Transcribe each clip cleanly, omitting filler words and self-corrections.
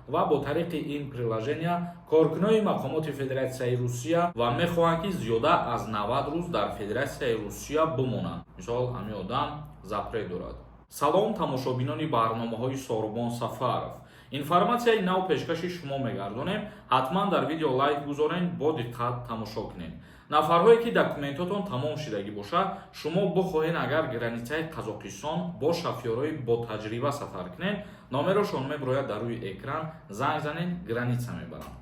Ва бо тариқи ин приложения коркунони мақомоти Федератсияи Русия ва мехоҳанд, ки зиёда аз 90 рӯз дар Федератсияи Русия бимонанд, мисол, ҳамин одам запрет дорад. Салом, тамошобинони барномаҳои Сорубон Сафаров! Информатсияи нав пешкаши шумо мегардонем. Ҳатман дар видео лайк гузорен, бо диққат тамошо кунед. Нафарҳое, ки документотон тамом шидагӣ бошад, шумо бихоҳед, агар границаи Қазоқистон бо шофёрҳои ботаҷриба сафар кунед, номерошон мебирояд дар рӯи экран, занг занед, граница мебаранд.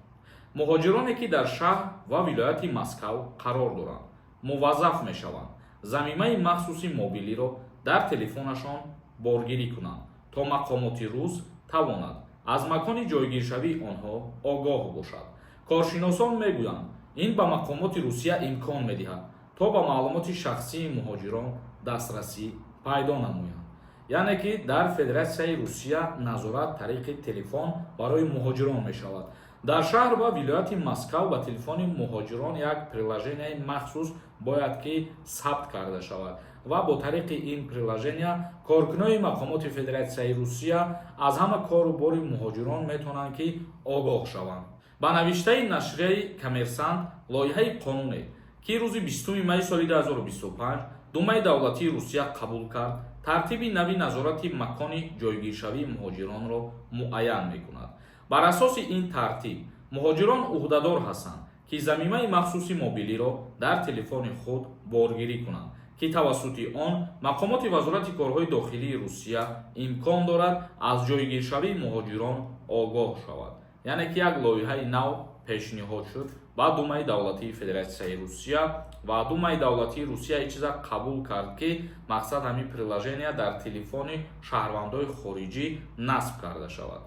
Муҳоҷироне, ки дар шаҳр ва вилояти Москав қарор доранд, муваззаф мешаванд замимаи махсуси мобилиро дар телефонашон боргирӣ кунанд, то мақомоти рус тавонад аз макони ҷойгиршавии онҳо огоҳ бошад. Коршиносон мегӯянд, ин ба мақомоти Русия имкон медиҳад, то ба маълумоти шахсии муҳоҷирон дастрасӣ пайдо намоянд. Яъне ки дар Федератсияи Русия назорат тариқи телефон барои муҳоҷирон мешавад. Дар шаҳр ва вилояти Москав ба телефони муҳоҷирон як приложенияи махсус бояд ки сабт карда шавад ва бо тариқи ин приложения коркунони мақомоти Федератсияи Русия аз ҳама кору бори муҳоҷирон метавонанд, ки огоҳ шаванд. Ба навиштаи нашрияи «Коммерсант», лоиҳаи қонуне, ки рӯзи 20 майи соли 2025 Думаи давлатии Русия қабул кард, тартиби нави назорати макони ҷойгиршавии муҳоҷиронро муайян мекунад. Бар асоси ин тартиб, муҳоҷирон ӯҳдадор ҳастанд, ки замимаи махсуси мобилиро дар телефони худ боргирӣ кунанд, ки тавассути он мақомоти Вазорати корҳои дохилии Русия имкон дорад аз ҷойгиршавии муҳоҷирон огоҳ шавад. Яъне ки як лоиҳаи нав пешниҳод шуд ба Думаи давлатии Федератсияи Русия ва Думаи давлатии Русия ин чиза қабул кард, ки мақсад ҳамин приложения дар телефони шаҳрвандои хориҷӣ насб карда шавад.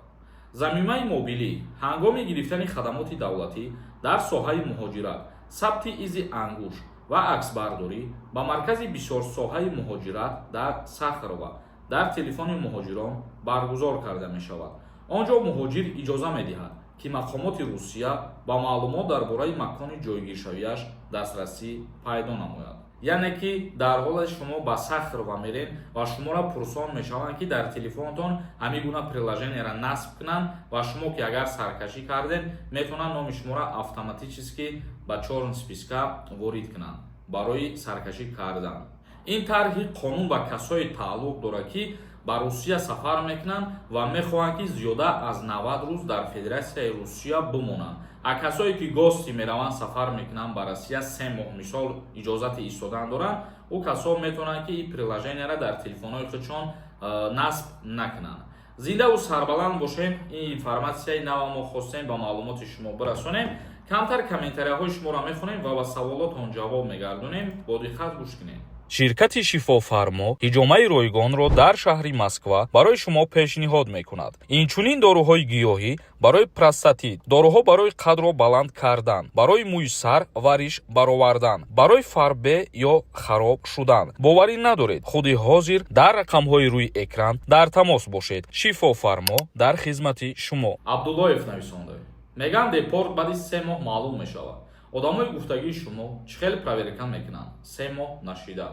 Замимаи мобилӣ ҳангоми гирифтани хадамоти давлатӣ дар соҳаи муҳоҷират, сабти изи ангушт ва аксбардорӣ ба маркази бисёрсоҳаи муҳоҷират дар Сахарова дар телефони муҳоҷирон баргузор карда мешавад. Он ҷо муҳоҷир иҷоза медиҳад, ки мақомоти Русия ба маълумот дар бораи макони ҷойгиршавиаш дастрасӣ пайдо намояд. Яъне ки дар ҳоле шумо ба Сахарова мерен ва шуморо пурсон мешаванд, ки дар телефонтон ҳамин гуна приложенияро насб кунанд ва шумо ки агар саркашӣ кардед, метавонанд номи шуморо автоматически ба чёрный списка ворид кунанд барои саркашӣ кардан. Ин тарҳи қонун ба касое тааллуқ дорад, ки ба Русия сафар мекунанд ва мехоҳанд, ки зиёда аз 90 рӯз дар Федератсияи Русия бимонанд. А касое, ки гости мераванд, сафар мекунанд ба Россия, 3 моҳ, мисол, иҷозати истодан доранд, ӯ касо метавонанд, ки ин приложенияро дар телефонҳои худшон насб накунанд. Зиндаву сарбаланд бошем. Ин информатсияи нава мо хостем ба маълумоти шумо бирасонем. Камтар комментарияҳои шуморо мехонем ва ба саволотон ҷавоб мегардонем. Бо диққат гӯш кунед. Ширкати «Шифофармо» ҳиҷомаи ройгонро дар шаҳри Москва барои шумо пешниҳод мекунад. Инчунин доруҳои гиёҳӣ барои простатит, доруҳо барои қадро баланд кардан, барои мӯи сар ва риш баровардан, барои фарбе ё хароб шудан. Боварӣ надоред? Худи ҳозир дар рақамҳои рӯи экран дар тамос бошед. «Шифофармо» дар хизмати шумо. Абдуллоев нависонда: меган, депорт баъди 3 моҳ маълум мешавад. Одамои гуфтагии шумо чӣ хел проверка мекунанд, 3 моҳ нашида?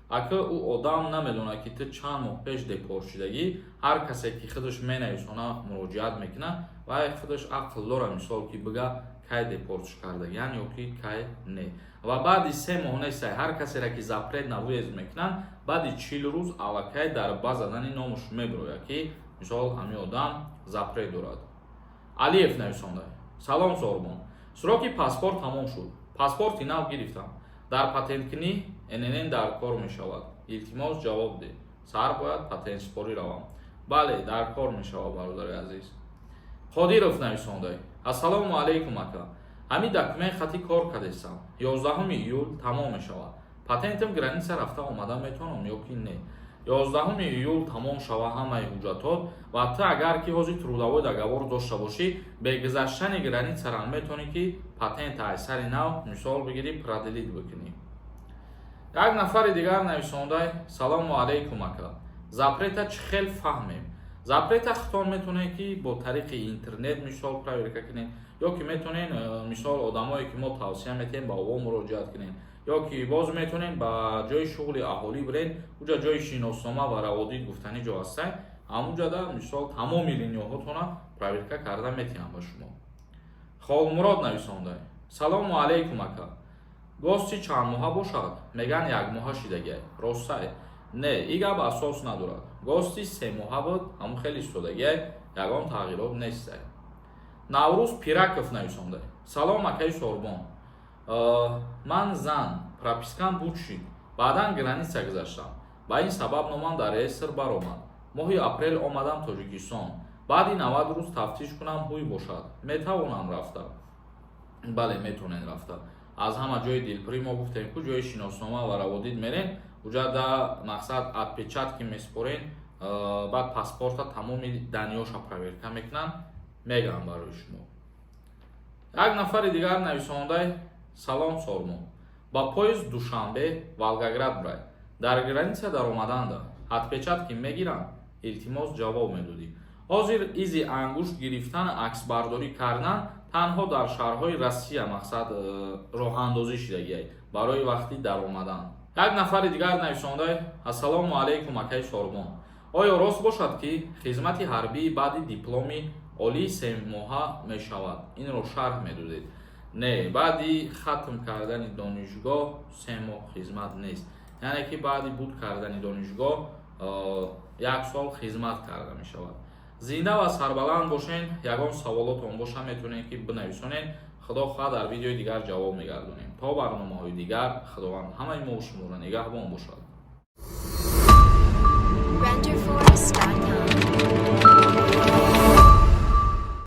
Ака, ӯ одам намедонад, ки ту чанд моҳ пеш депорт шудагӣ. Ҳар касе, ки худаш менависона, муроҷиат мекунад, вай худаш ақл дора, мисол, ки бига, кай депортш кардагиан ё ки кай не. Ва баъди 3 моҳ нестай, ҳар касере, ки запрет на въезд мекунанд, баъди 40 рӯз аллакай дар база данные номуш мебирояд, ки мисол, ҳамин одам запрет дорад. Алиев нависонда: салом, Сорбон, сроки паспорт тамом шуд, паспорти нав гирифтам, дар патенткунӣ ННН дар кор мешавад? Илтимос, ҷавоб деҳ, саҳар бояд патентспорӣ равам. Бале, дар кор мешавад, бародари азиз. Қодиров нависонда: ассалому алайкум, ака, ҳамин документ хати кор кардесам, 11 июл тамом мешавад патентам, граница рафта омада метавонам ё ки не? 11 июл тамом шава ҳамаи ҳуҷҷатот ва ту агар ки ҳозир трудовой договор дошта бошӣ, бе гузаштани границара метавонӣ, ки патента аз сари нав, мисол бигирӣ, продлить бикунӣ. Як нафари дигар нависондай: салому алайкум, ака, запрета чӣ хел фаҳмем? Запрета худтон метавонед, ки бо тариқи интернет, мисол, проверка кунед, ё ки метавонед, мисол, одамое, ки мо тавсия метиҳем, ба ово муроҷиат кунед, ё ки боз метавонед ба ҷои шуғли аҳолӣ биред. Уҷа ҷои шиноснома ва раводид гуфтани ҷо ҳастай. Ҳамунҷода, мисол, тамоми линияҳотона проверка карда метиҳам ба шумо. Холмурод нависонда: «Салому алейкум, ака. ГОСТи чанд моҳа бошад? Меган, якмоҳа шидагиай, ростай?» Не, и гап асос надорад. ГОСТи 3 моҳа буд, ҳамун хеле истодагиай, ягон тағйирот нестай. Наврӯз Пираков нависонда: «Салом, акаи Сорбон. Ман зан, пропискам буд шид, баъдан граница гузаштам, ба ин сабаб номам дар реестр баромад. Моҳи апрел омадам Тоҷикистон. Баъди 90 рӯз тафтиш кунам, ҳуй бошад, метавонам рафта?» Бале, метавонед рафта. Аз ҳама ҷои дилпурӣ мо гуфтем ку, ҷои шиноснома ва раводид мерен, уҷада, мақсад, отпечатки меспорен, баъд паспорта, тамоми данныеша проверка мекунанд, мегӯям барои шумо. Як нафари дигар нависондай: «Салом, Сормон. Ба поезд Душанбе Волгоград бурай, дар граница даромаданда отпечатки мегиранд? Илтимос, ҷавоб медодӣ». Ҳозир изи ангушт гирифтан, аксбардорӣ кардан танҳо дар шаҳрҳои Россия, мақсад, роҳандозӣ шидагиай барои вақти даромадан. Як нафари дигар нависондай: «Ассалому алайкум, акаи Сорбон. Оё рост бошад, ки хизмати ҳарбии баъди дипломи олии 3 моҳа мешавад? Инро шарҳ медодед». Не, баъди хатм кардани донишгоҳ 3 моҳ хизмат нест. Яъне ки баъди буд кардани донишгоҳ як сол хизмат карда мешавад. Зинда ва сарбаланд бошен. Ягон саволотон боша, метавонед, ки бинависонед. Худо хоҳад, дар видеои дигар ҷавоб мегардонем. То барномаҳои дигар, Худованд ҳамаи мо шуморо нигаҳбон бошад. Renderforest.com.